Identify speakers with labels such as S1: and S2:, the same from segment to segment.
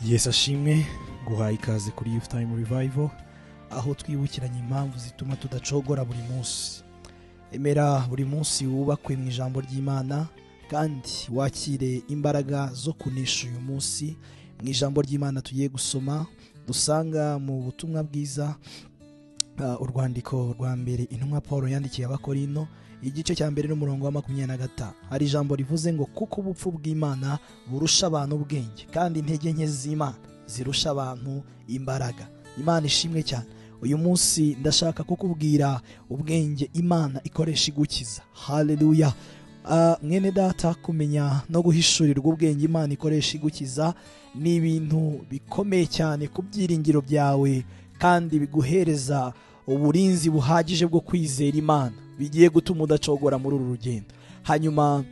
S1: Yesu ashimwe. Guhaye ikaze kuri Youth Time Revival, aho twibukiranya impamvu zituma tudacogora buri munsi. Emera buri munsi wubakwe mu ijambo ry'Imana kandi wakire imbaraga zo kunesha uyu munsi mu ijambo ry'Imana tugiye gusoma, dusanga mu butumwa bwiza, urwandiko rwa mbere intumwa Paul yandikiye Abakorino, igice cya mbere n'umurongo wa 25. Hari ijambo rivuze ngo: "Kuko ubupfu bw'Imana burusha abantu ubwenge, kandi intege nke z'Imana zirusha abantu imbaraga." Imana ishimwe cyane. Uyu munsi ndashaka kukubwira ubwenge Imana ikoresha igukiza. Haleluya! Mwene data, kumenya no guhishurirwa ubwenge Imana ikoresha igukiza ni ibintu bikomeye cyane ku byiringiro byawe, kandi biguhereza uburinzi buhagije bwo kwizera Imana, bigiye gutuma udacogora muri uru rugendo. Hanyuma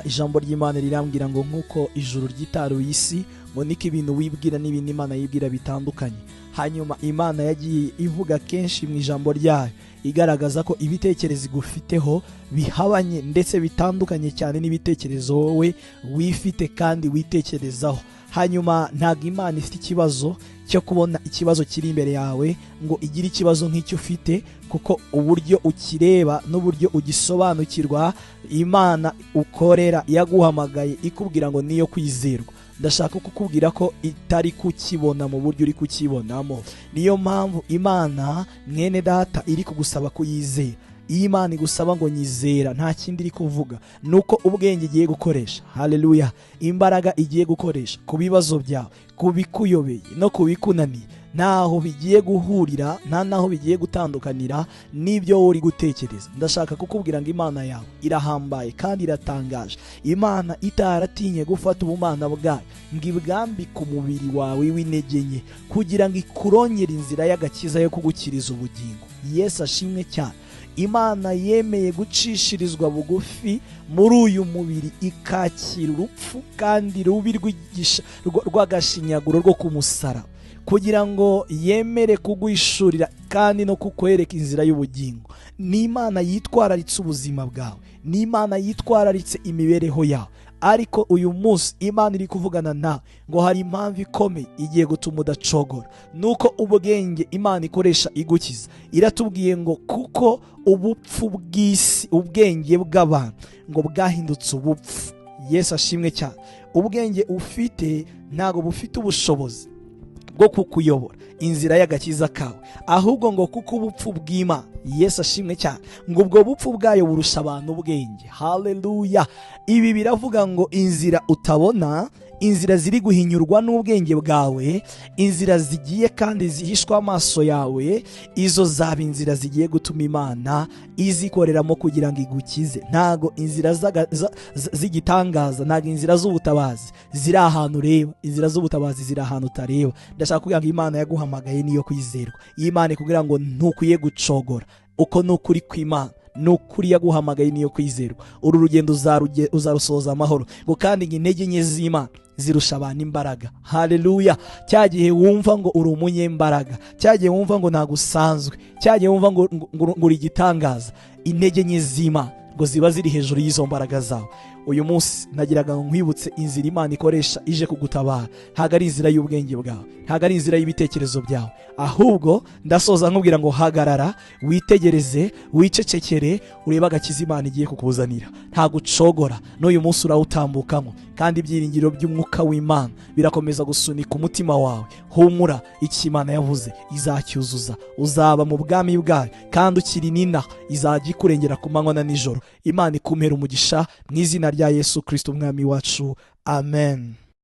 S1: ijambo ry'Imana rirambwira ngo nk'uko ijuru ryitaruye isi, ngo niko ibintu wibwira n'ibintu Imana yibwira bitandukanye. Hanyuma Imana yagiye ivuga kenshi mu ijambo ryayo, igaragaza ko ibitekerezo igufiteho bihabanye ndetse bitandukanye cyane n'ibitekerezo wowe wifite kandi witekerezaho. Hanyuma ntabwo Imana ifite ikibazo cyo kubona ikibazo kiri imbere yawe ngo igire ikibazo nk'icyo ufite, kuko uburyo ukireba n'uburyo ugisobanukirwa, Imana ukorera yaguhamagaye ikubwira ngo niyo kwizerwa, ndashaka kukubwira ko itari kukibona mu buryo uri kukibonamo. Niyo mpamvu Imana, mwene data, iri kugusaba kuyizera. Iyo Imana igusaba ngo "Nyizera", nta kindi iri kuvuga, ni uko ubwenge igiye gukoresha, haleluya, imbaraga igiye gukoresha ku bibazo byawe, ku bikuyobeye no ku bikunaniye, ntaho bigiye guhurira, nta naho bigiye gutandukanira n'ibyo wowe uri gutekereza. Ndashaka kukubwira ngo Imana yawe irahambaye kandi iratangaje. Imana itaratinye gufata ubumana bwayo ngo ibwambike umubiri wawe w'intege nke, kugira ngo ikurongere inzira y'agakiza yo kugukiriza ubugingo. Yesu ashimwe cyane. Imana yemeye gucishirizwa bugufi muri uyu mubiri, ikakira urupfu kandi rubi rw'agashinyaguro rwo ku musaraba, kugira ngo yemere kuguhishurira kandi no kukwereka inzira y'ubugingo. Ni Imana yitwararitse ubuzima bwawe, ni Imana yitwararitse imibereho yawe. Ariko uyu munsi Imana iri kuvugana nawe ngo hari impamvu ikomeye igiye gutuma udacogora, nuko ubwenge Imana ikoresha igukiza. Iratubwiye ngo kuko ubupfu bw'isi, ubwenge bw'abantu ngo bwahindutse ubupfu. Yesu ashimwe cyane. Ubwenge ufite ntabwo bufite ubushobozi bwo kukuyobora inzira y'agakiza kawe, ahubwo ngo kuko ubupfu bw'Imana, Yesu ashimwe cyane, ngo ubwo bupfu bwayo burusha abantu ubwenge. Haleluya! Ibi biravuga ngo inzira utabona, inzira ziri guhinyurwa n'ubwenge bwawe, inzira zigiye kandi zihishwa amaso yawe, izo zaba inzira zigiye gutuma Imana izikoreramo kugira ngo igukize. Ntago inzira z'igitangaza, ntago inzira z'ubutabazi ziri ahantu ureba, inzira z'ubutabazi ziri ahantu utareba. Ndashaka kugira ngo Imana yaguhamagaye niyo kwizerwa. Iyi Imana ikubwira ngo ntukwiye gucogora, uko ni ukuri kw'Imana, ni ukuri yaguhamagaye niyo kwizerwa. Uru rugendo uzarusoza amahoro. Ngo kandi ngo intege nke z'Imana zirusha abantu imbaraga. Haleluya! Cya gihe wumva ngo uri umunyembaraga, cya gihe wumva ngo ntabwo usanzwe, cya gihe wumva ngo uri igitangaza, intege nke z'Imana ngo ziba ziri hejuru y'izo mbaraga zawe. Uyu munsi nagiraga ngo nkwibutse inzira Imana ikoresha ije kugutabara. Ntabwo ari inzira y'ubwenge bwawe, ntabwo ari inzira y'ibitekerezo byawe, ahubwo ndasoza nkubwira ngo hagarara, witegereze, wicecekere, urebe agakiza Imana igiye kukuzanira. Ntabwo ucogora, n'uyu munsi urawutambukamo, kandi ibyiringiro by'umwuka w'Imana birakomeza gusunika umutima wawe. Humura, icyo Imana yavuze izacyuzuza. Uzaba mu bwami bwayo, kandi ukiri nina izajya ikurengera ku manywa na nijoro. Imana ikumpera umugisha mu izina rya Yesu Kristo umwami wacu, amen.